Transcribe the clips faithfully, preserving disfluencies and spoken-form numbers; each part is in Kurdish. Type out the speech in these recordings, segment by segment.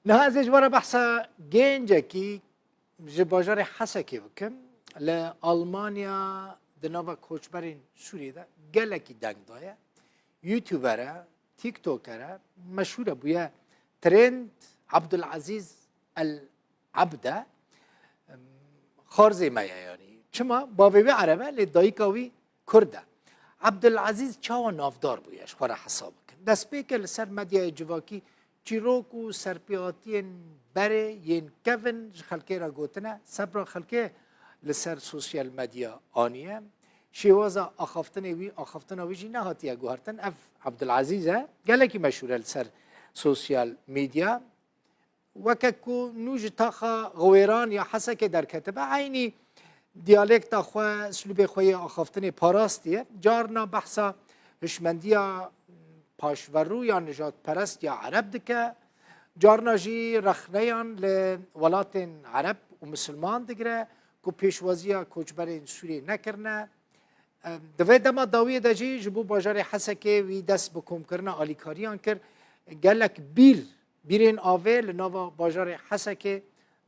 Niha ez ê ji we re behsa gencekî ji bajarê Hesekê bikim. Li Almanya di nava koçberên Sûriyê de gelekî deng daye. YouTuber e, TikToker e, meşhûr e, bûye trend. Abdulaziz El Abde, em, xarzê me ye yanî. Çima? Bavê wî Ereb e, lê dayika wî Kurd e. Abdulaziz çawa navdar bûye, ji xwe re hesab bikin. Destpêke li ser medyayê civakî çîrok û serpêhatiyên berê yên kevin ji xelkê re gotine, sebra xelkê li ser sosyal medya aniye. Şêwaza axaftinê wî, axaftina wî jî nehatiye guhertin. Ev Abdulaziz e, gelekî meşhûr e li ser sosyal medya. Weke ku nû ji taxa Xiwêran ya Hesekê derketibe, eynî diyalekta xwe, slûbê xwe yê axaftinê parastiye. Carna behsa hişmendiya paşverû ya nijadperest ya Ereb dike, carna jî rexneyan li welatên Ereb û Misilman digire ku pêşwaziya koçberên Sûriyê nekirine. Em, di vê dema dawiyê de jî ji bo bajarê Hesekê wî dest bi komkirina alîkariyan kir. Gelek bîr, bîrên avê li nava bajarê Hesekê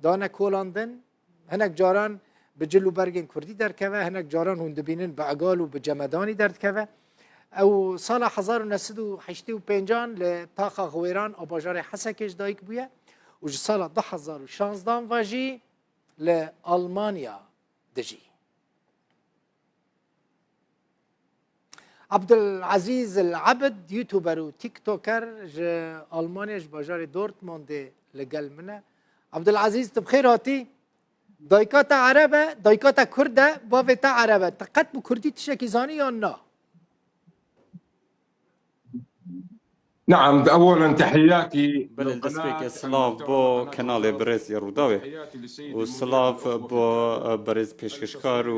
dane kolandin. Hinek caran bi cil û bergên kurdî derkeve, hinek caran hûn dibînin bi egal û bi cemedanî derdikeve. Ew sala hezar û neh sed û heştê û pêncan li taxa Xiwêran a bajarê Hesekê ji dayik bûye û ji sala du hezar û şanzdan ve jî li Almanya dijî. Abdulaziz El Abid, YouTuber û TikToker ji Almanya, ji bajarê Dortmundê li gel min e. Abdulaziz, tu bi xêr hatî. Dayika te Ereb e, dayika te Kurd e, bavê te Ereb e. Tu qet bi Kurdî tiştekî zanî yan na? نعم، أولا تحياتي Belê, li destpêkê silav bo kenalê birêz yê Rûdawê û silav bo, e, berêz pêşkêşkar û,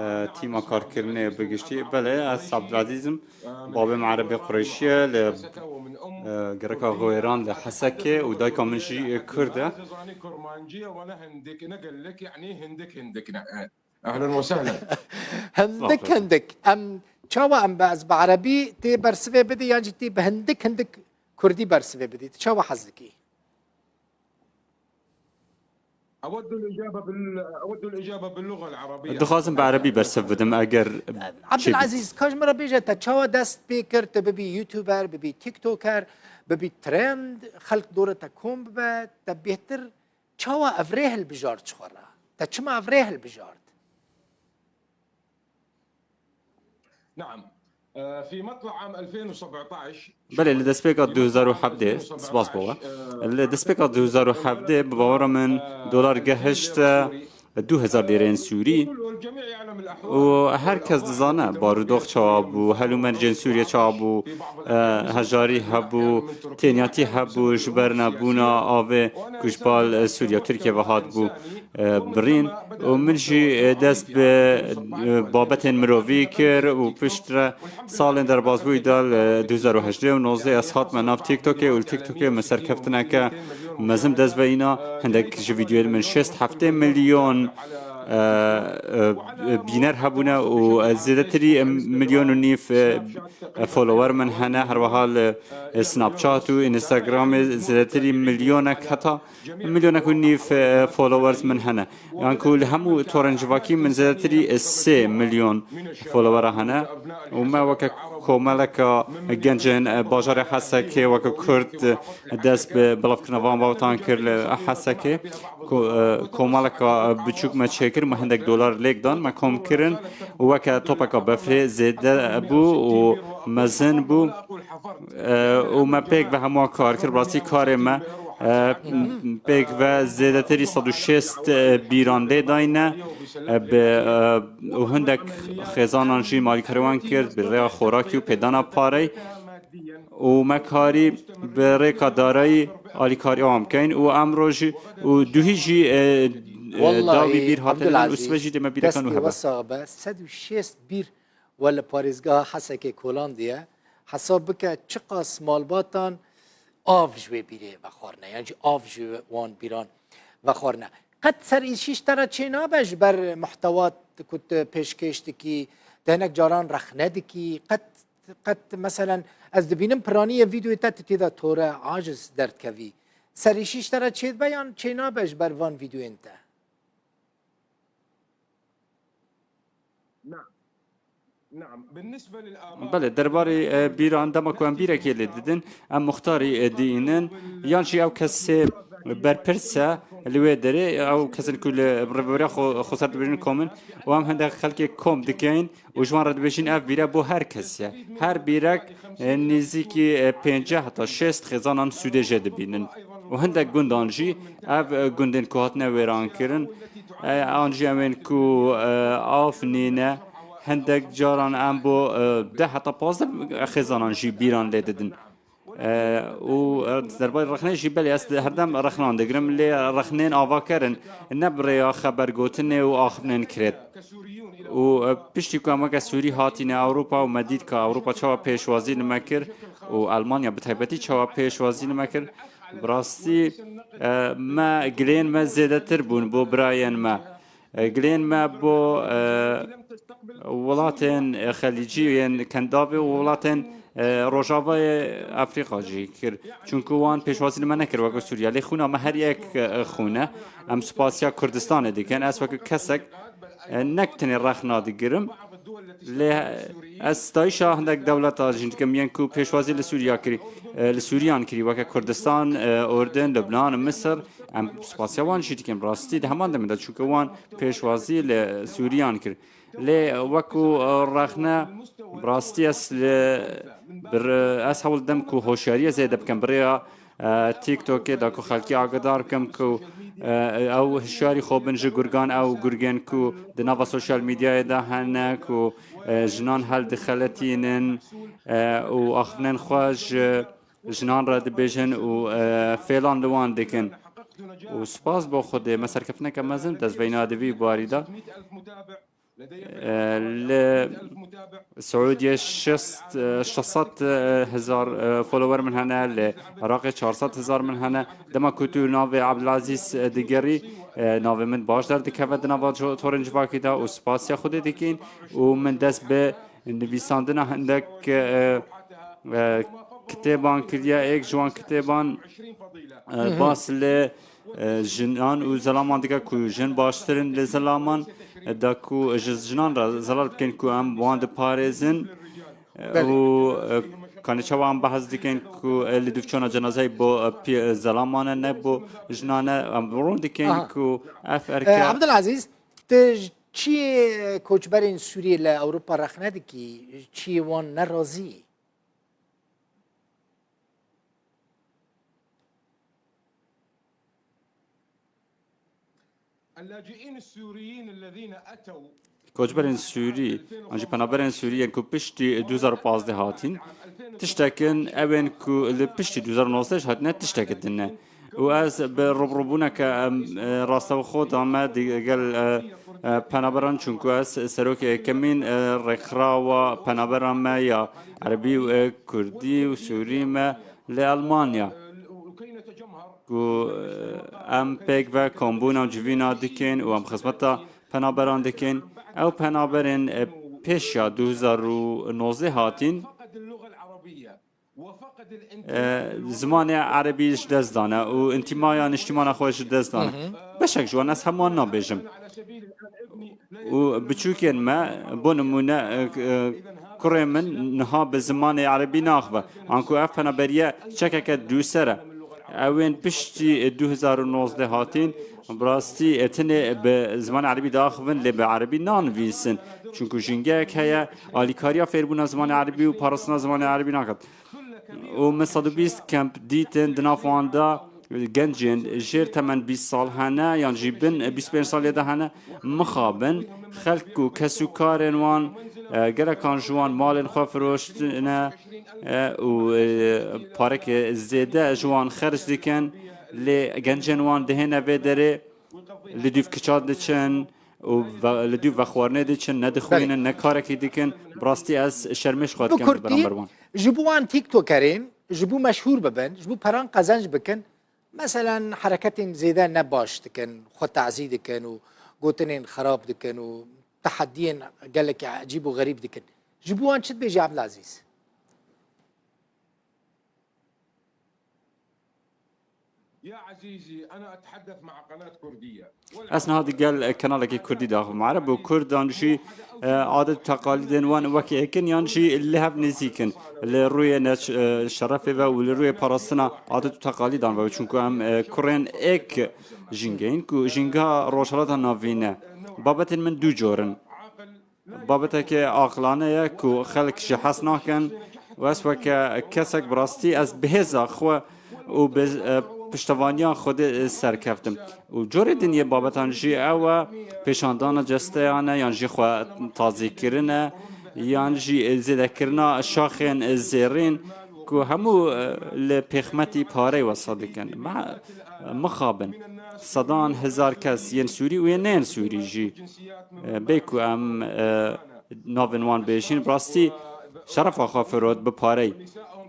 e, tîma karkirinê bi giştî. Belê, ez Abdulazîz im, babê min Erebê Qureyşî ye, li, e, gereka Xwêran li Hesekê û dayika min jî, e, Kurd e. اهلا وسهلا. Hindik hindik. Em çawa em be, ez bi erebî tê bersivê bidî yan jî tê bi hindik hindik kurdî bersivê bidî? Tu çawa hez dikî? اود الاجابه بال اود الاجابه باللغه العربيه. Dixwazim bi erebî bersiv bidim, eger Abdulaziz, ka ji min re bêje, te çawa dest pê kir tu bibî YouTuber, bibî TikToker, bibî trend, xelk dore te kom bibe, te bêhtir çawa ev rê hilbijart ji xwe re? Te çima ev rê hilbijart? نعم. آه، في مطلع عام ألفين وسبعتاش Belê, li destpêka du hezar û hevdeh, spas bo we. Li destpêka du hezar û hevdeh, bi bawera min, dolar gehişte du hezar lîreyên Sûrî. û her kes dizane barudox çawa bû, helûmercên Sûriye çawa bû, e, hejarî hebû, têniyatî hebû, ji ber nebûna avê ku ji bal, e, Sûriye û Tirkiye ve hatibû, e, birîn. Û min jî, e, dest bi, e, babetên mirovî kir û piştre salên derbasbûyî de li du hezar û hejdeh û nozdeh ez hatime nav TikTokê û li TikTokê min serkeftineke mezin dest ve îna. Hindek ji vîdeoyên min şêst heftê milyon e, e, bîner hebûne û zêdetirî milyon û nîv, e, follower min hene. Her wiha li, e, Snapchat û Instagramê zêdetirî milyonek, heta milyonek û nîv, e, followers min hene. Yan ku li hemû torên civakî min zêdetirî, e, sê milyon followera hene. Û me weke komeleka gencên, e, bajarê Hesekê weke Kurd, e, dest bi belavkirina van bawetan kir li Hesekê. Ko-, e, komeleka, e, biçûk me çêkir, me hindek dolar lêk dan, me kom kirin û weke topeka befrê zêde bû û mezin bû. E, û me pêk ve hemû kar kir, rastî karê me, e, pêk ve zêdetirî sed û şêst, e, bîran lê dayne, e, bi, e, û hindek xêzanan jî malîkarê wan kir, bi rêya xorakî û pêdana parey. û me karî bi rêka darayî alîkarî wan bikeyn û emro jî û duhî jî, e, e, Wallahî, dawî bîr hatine min û Abdulaziz, sibe jî dê me bîrekan destê wî we hebe. Sax be, sed û şêst bîr we li parêzgeha Hesekê kolandiye. Hesab bike çiqas malbatan av ji wê bîrê vexwarine, yan jî av ji wan bîran vexwarine. Qet ser îşîş te re çênabe ji ber muhtewa ku tu pêşkêş dikî, tu hinek caran rexne dikî, qet, qet meselen ez dibînim piraniyê vîdeoyê te tu tê de tore, aciz derdikevî. Serîşî ji te re çêdibe yan çênabe ji ber van vîdeoyên te? Belê, derbarê, e, bîran, dema ku em bîrekê lê didin, em muxtarî, e, dînin, yan jî ew kesê berpirs e li wê derê, ew kesên ku li rêveberiya xwe, xweser dibêjin kom in, û em hindek xelkê kom dikeyin û ji wan re dibêjin ev bîre bo her kesî ye. Her bîrek, e, nêzîkî, e, pênceh heta şêst xêzanan sûdê jê dibînin. Û hindek gundan jî ev, e, gundên ku hatine wêrankirin, e, an jî em ên ku, e, av nîne, hindek caran em bo, e, deh heta pazdeh xêzanan jî bîran lê didin. E, û, e, derbarê rexnê jî belê ez herdem rexnan digirim, lê rexnên avaker in, ne bi rêya xebergotinê û axiftinên kirêt. Û, e, piştî ku em weke Sûrî hatîne Ewropa û me dît ka Ewropa çawa pêşwazî li me kir û Elmanya bi taybetî çawa pêşwazî li me kir, bi rastî, e, me, gilên me zêdetir bûn bo birayên me. E, gilên me bo, e, welatên, e, xelîcî yên Kendavê û welatên, e, Rojavayê Efrîqa jî kir. Çunku wan pêşwazî li me nekir weke Sûriye. Lê xwîna me her yek, e, xwîn e. Em spasiya Kurdistanê dikin. Ez weke kesek, e, nek tenê rexna digirim. Lê ez sitayîşa hindek dewleta jî dikim yên ku pêşwazî li Sûriya kirî, e, li Sûriyan kirî weke Kurdistan, e, Urdun, Lubnan, Misir. Em spasiya wan jî dikin. Rastî di heman demê de çunku wan pêşwazî li Sûriyan kir. Lê wekû, e, rexne, bi rastî ez li bir, ez hewl didim ku hoşyariyê zêde bikim bi rêya, e, TikTokê de ku xelkî agidar bikim ku, e, ew hişyarî xwe bin ji gurgan, ew gurgên ku di nava sosyal medyayê de hene, ku, e, jinan hel dixeletînin, e, û axiftinên xwe ji jinan re dibêjin û, e, fêlan li wan dikin. Û spas bo Xwedê, me serkeftineke mezin dest veyna di vî barî de. E, li Siûdiyê şeş, e, şeş sed, e, hezar, e, follower min hene, li Iraqê çar sed hezar min hene. Dema ku tu navê Abdulaziz, e, digerî, e, navê min baş derdikeve di nava co-, torên civakî de û spasiya Xwedê dikin û min dest bi nivîsandina hindek, e, e, kitêban kiriye. Êk ji wan kitêban, e, bas li, e, jinan û zilaman dike ku jin baştir in li zilaman, e, da ku ji jinan re zelal bikin ku em wan diparêzin, e, Belê. û, e, kanê çawa em behs dikin ku, e, li dûv çona cenazeyê bo, e, pî-, e, zilaman e, ne bo jinan e. Em rûn dikin Aha. ku ev E, erke Abdulaziz, tu ji çiyê koçberên Sûriyê li Ewropa rexne dikî, çiyê wan nerazî? اللاجئين السوريين الذين أتوا Koçberên Sûrî, an jî penaberên Sûrî yên ku piştî du hezar û pazdeh hatîn, tiştek in, ew ên ku li piştî du hezar û nozdeh hatine tiştekî din e. Û ez bi rûbirûbûneke, em, e, rastewxo de me digel, e, e, penaberan, çunku ez serokê yekemîn, e, rêkxirawa penaberan me ya erebî û, e, kurdî û sûrî me li Elmanya. Ku, e, em pêk ve kombûna civîna dikin û em xizmeta penaberan dikin. Ew penaberên, e, pêşiya du hezar û nozdeh hatîn, e, zimanê erebî ji dest dane û întîmaya niştîmana xwe ji dest dane. Hı hı. Beşek ji wan, ez hemû wan nabêjim. Û biçûkên me, bo nimûne, e, e, kurê min niha bi zimanê erebî naxive. Anku ev penaberiye çekeke dûser e. Ew ên piştî du hezar û nozdeh hatîn, bi rastî, e, tenê bi zimanê erebî diaxivin, lê bi erebî nanivîsin. Çunku jîngehek heye, alîkariya fêrbûna zimanê erebî û parastina zimanê erebî naket. Û min sed û bîst kemp dîtin, di nav wan de gencên jêr temen bîst sal hene, yan jî bin bîst pênc salê de hene, mixabin, xelk û kesûkarên wan, e, gelekan ji wan malên xwe firoştine, e, û, e, pareke zêde ji wan xerc dikin, lê gencên wan dihêne vê derê, li dûv kiça diçin, û ve-, li dû vexwarinê diçin, ne dixwînin, Belê. ne karekî dikin. Bi rastî ez şermê ji xwe Bi dikim li kurdî, beramber wan. Ji bo wan TikTokerên, ji bo meşhûr bibin, ji bo peran qezenc bikin, meselen, hereketên zêde ne baş dikin, xwe tazî dikin û gotinên xerab dikin û tehediyên gelekî ecîb û xerîb dikin. Ji bo wan çi dibêjî, Abdulaziz? يا عزيزي، أنا أتحدث مع قناة كردية. Ez niha digel kanalekî kurdî de axivim. Ereb û kurdan jî e, adet û teqalîdên wan wek êk in yan jî li hev nêzîk in. Li rûyê neç-, e, şerefê ve û li rûyê parastina adet û teqalîdan ve. Çunku em e, kurên êk jîngehîn ku jîngeha Rojhilata Navîn e. Babetên min du cor in. Babeteke aqilane ye ku xelk ji hez nakin û ez weke kesek bi rastî ez bi hêza xwe û bi e, piştevaniya Xwedê serkeftim. Û corê din yê babetan jî ew e pêşandana cesteyan e yan jî xwe tazîkirin e yan jî zêdekirina şaxên zêrîn ku hemû e, li pêxmetî parey wesa dikin. Me-, mixabin. Sedan hezar kes yên Sûrî û yên neyên Sûrî jî e, bê ku em e, navên wan bêjîn, bi rastî şerefa xwe firot bi parey.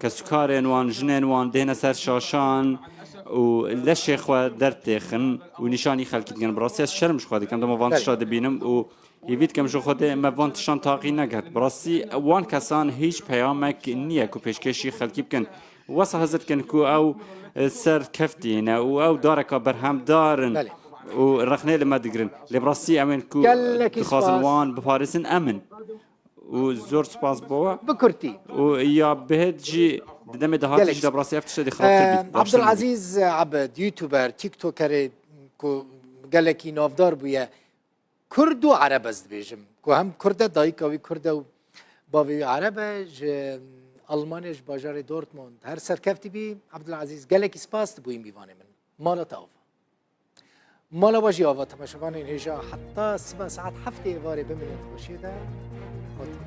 Kesûkarên wan, jinên wan dihêne ser şaşan û leşê xwe dertêxin û nîşanî xelkî dikin. Bi rastî ez şerm ji xwe dikim, dema van Belê. tişta dibînim û hêvî dikim ji Xwedê me van tiştan taqî negirt. Bi rastî wan kesan hîç peyamek niye ku pêşkêşî xelkî bikin. Wesa hizir dikin ku ew e, ser keftî ne û ew dareka berhemdar in Belê. û rexnê li me digirin. Lê bi rastî em ên ku Gelekî dixwazin spas. wan biparêzin em in. Û zor spas bo we. Bi kurtî. Û ya bihêt jî di demê dahatî Gelek jî de bi rastî ev tiştê dê xirabtir Em, bît. Baştir bît. Abdulazîz Ebed, YouTuber, TikTokerê ku gelekî navdar bûye. Kurd û Ereb ez dibêjim. Ku hem Kurd e, dayika wî Kurd e û bavê wî Ereb e. Ji Almanyê, ji bajarê Dortmund. Her serkeftî bî, Abdulazîz. Gelekî spas tu bûyî mîvanê min. Mala te ava. Mala we jî ava, temaşevanên hêja, heta siba saet heftê êvarê bimînin di xweşiyê de. Xatir.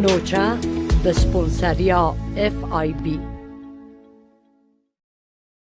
Noça bi sponseriya F I B.